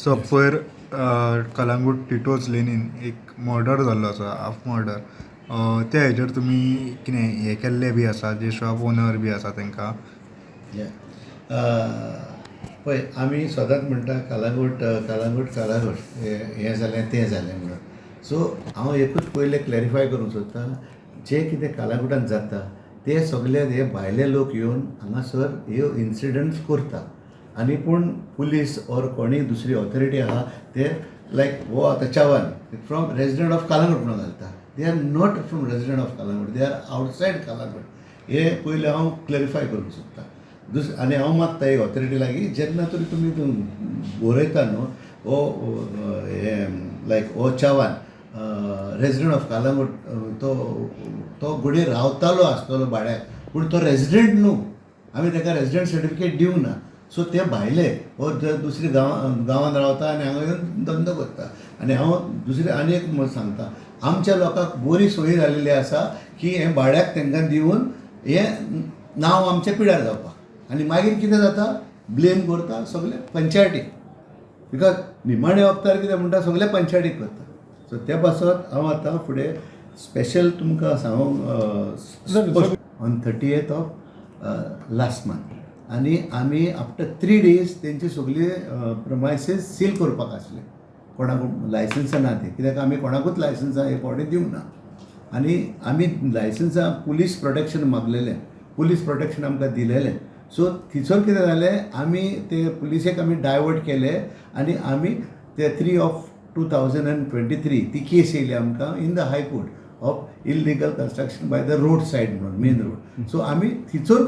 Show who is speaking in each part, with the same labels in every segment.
Speaker 1: So पयर कलांगूट टिटोज लेनीन एक murder जाल्लो आसा, हाफ मर्डर. त्या हेजेर तुमी कितें हें केल्लें बी आसा, जे शॉप ओनर बी आसा तांकां?
Speaker 2: पळय, आमी सदांच म्हणटा कलांगूट, कलांगूट, कलांगूट हें जालें तें जालें म्हणून. सो हांव एकूच पयलें क्लॅरिफाय करूंक सोदतां, जें कितें कलांगुटान जाता ते सगले हे भायले लोक येवन हांगासर ह्यो इन्सिडंट्स करता आनी पूण पुलीस ऑर कोणूय दुसरी ऑथॉरिटी आहा ते लायक हो आतां Chavan from resident of Calangute म्हणून घालता. They are not from resident of Calangute, they are outside Calangute. हे पयलें हांव क्लॅरिफाय करूंक सोदतां. आनी हांव मागता एक ऑथॉरिटी लागीं, जेन्ना तरी तुमी बरयता न्हू हो हें लायक हो चव्हाण रेजिडंट ऑफ कलांगूट, तो तो घडये रावतालो आसतलो भाड्याक, पूण तो रेजिडंट न्हू. आमी ताका रेजिडंट सर्टिफिकेट दिवंक ना. सो ते भायले हो दुसरे गांवांत रावता आनी हांगा येवन धंदो करता. आनी हांव दुसरें आनी एक सांगता, आमच्या लोकांक बरी सोयी जाल्लेली आसा की हें भाड्याक तांकां दिवन हें नांव आमच्या पिड्यार जावपाक. आनी मागीर कितें जाता, ब्लेम करता सगळे पंचायतीक, because निमाणे वखदार कितें म्हणटा सगळे पंचायतीक करता. सो ते पासत हांव आतां फुडें स्पेशल तुमकां सांगूंक on 30th of last month आनी आमी आफ्टर 3 डेज तेंची सगळी प्रमायसीस सील करपाक आसले. कोणाक लायसन्सां ना ती, कित्याक आमी कोणाकूच लायसन्सां हे फावटी दिवंक ना. आनी आमी लायसन्सां पुलीस प्रोटेक्शन मागलेलें, पुलीस प्रोटेक्शन आमकां दिलेलें. सो थंयसर कितें जालें, आमी ते पुलिसेक आमी डायवर्ट केले आनी आमी ते 3 of 2023 ती केस येयली आमकां in the High Court of illegal construction by the road side म्हणून, मेन रोड. सो आमी थंयसर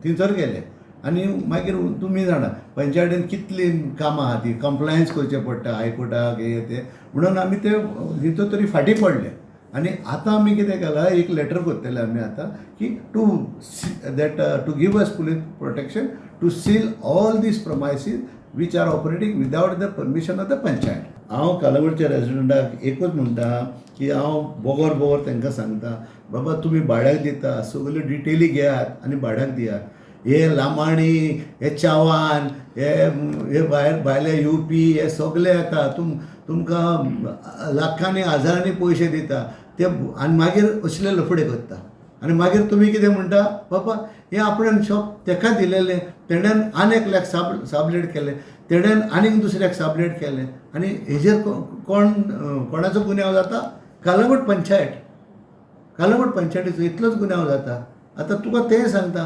Speaker 2: थंयसर गेले आनी मागीर तुमी जाणा पंचायतीन कितलीं कामां आहा ती कंप्लायन्स करचें पडटा हायकोर्टाक हें तें म्हणून आमी ते थंयसर तरी फाटीं पडले. आनी आतां आमी कितें केलां, एक लेटर करतले आमी आतां की to that to give us police protection to seal all these premises which are operating without the permission of the panchayat. हांव कालांगुटच्या रेजिडंटाक एकूच म्हणटा की हांव बोगोर बोगोर तांकां सांगता, बाबा तुमी भाड्याक दिता सगल्यो डिटेली घेयात आनी भाड्याक दियात. हे लामाणी, हे चव्हाण, हे हे भायर भायले युपी हे सगले येता, तुमकां लाखांनी हजारांनी पयशे दिता ते आनी मागीर असले लफडे करता. आनी मागीर तुमी कितें म्हणटा, बाबा हें आपणान शॉप तेका दिलेलें, तेणेन आनी एकल्याक साबलेट केलें, तेणेन आनीक दुसऱ्याक साबलेट केलें. आनी हेजेर कोण कोणाचो गुन्यांव जाता? कालांगूट पंचायत, कालांगूट पंचायतीचो इतलोच गुन्यांव जाता. आतां तुका तें सांगता.